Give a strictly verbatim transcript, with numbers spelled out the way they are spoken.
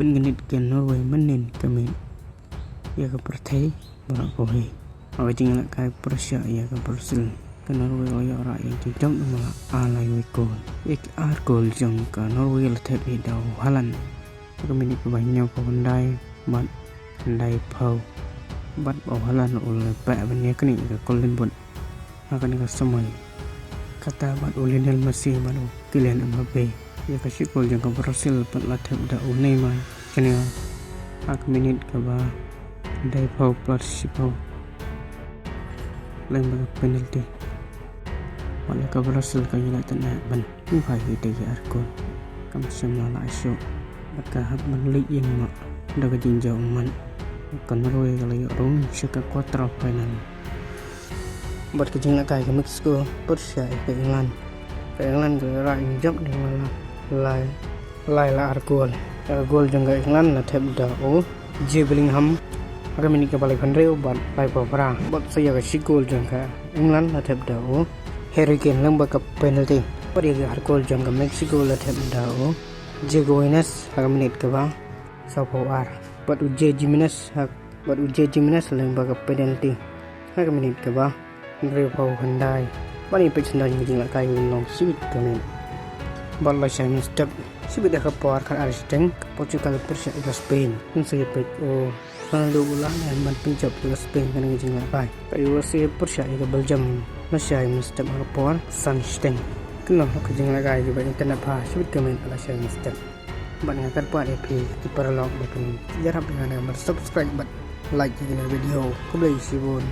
Pynganit ka Norway mynnin ka miet ïa ka pyrthei baroh kawei. Ha ka jingïalehkai pyrshah ïa ka Brazil, ka Norway ka la ïoh rah ïa ka jingjop da ar lai wei gol. Ïa ki ar gol jong ka Norway la thep hi da u Haaland ha ka minit kaba hynñiewphew khyndai bad khyndai phew. Bad u Haaland u la peit ban ïa kane ka Golden Boot ha kane ka samoi. Kata bad u Lionel Messi bad u Kylian Mbappe. Ïa ka shi gol jong ka Brazil pat la thep da u Neymar Junior ha ka minit kaba khyndai phew plus shiphew lyngba ka penalty. Bad la ka Brazil ka ïaleh tynnat ban ïa ki ar gol. Kam shym la lah shuh. Bad ka hap ban leit ïeng noh da ka jingjaw ummat. Ka Norway ka la ïoh rung sha ka quarter final. Bad ka jingïalehkai ka Mexico pyrshah ïa ka England. Ka England ka la rah jingjop da la lai lai la ar gol. Ka gol jong ka England la thep da u Jude Bellingham ha ka minit kaba laiphew hynriew bad laiphew phra. Bad sa ïa ka shi gol jong ka England la thep da u Harry Kane lyngba ka penalty. Bad ïa ka ar gol jong ka Mexico la thep da u Diego Jimenez ha ka minit kaba sawphew ar. Bad u Diego Jimenez ha bad u Diego Jimenez lyngba ka penalty ha ka minit kaba hynriewphew khyndai. Bad ngi peit sngewbha ïa ka jingïalehkai, u long shibit ka miet. Bad la shai mynstep shibit ha ka por khatar shiteng, ka Portugal pyrshah ïa ka Spain. Ngin sa ïa peit u Ronaldo u la leh ban pynjop ïa ka Spain ha kane ka jingïalehkai. Ka U S A pyrshah ïa ka Belgium la shai mynstep ha ka por san shiteng. Kane ka jingïalehkai kaba ïa ka nep ha shibit ka miet la shai mynstep. Bad nga kyrpad ïa phi ki paralok ba phin ïarap ïa nga da ka ban subscribe bad like ïa kane ka video. Khublei shibun.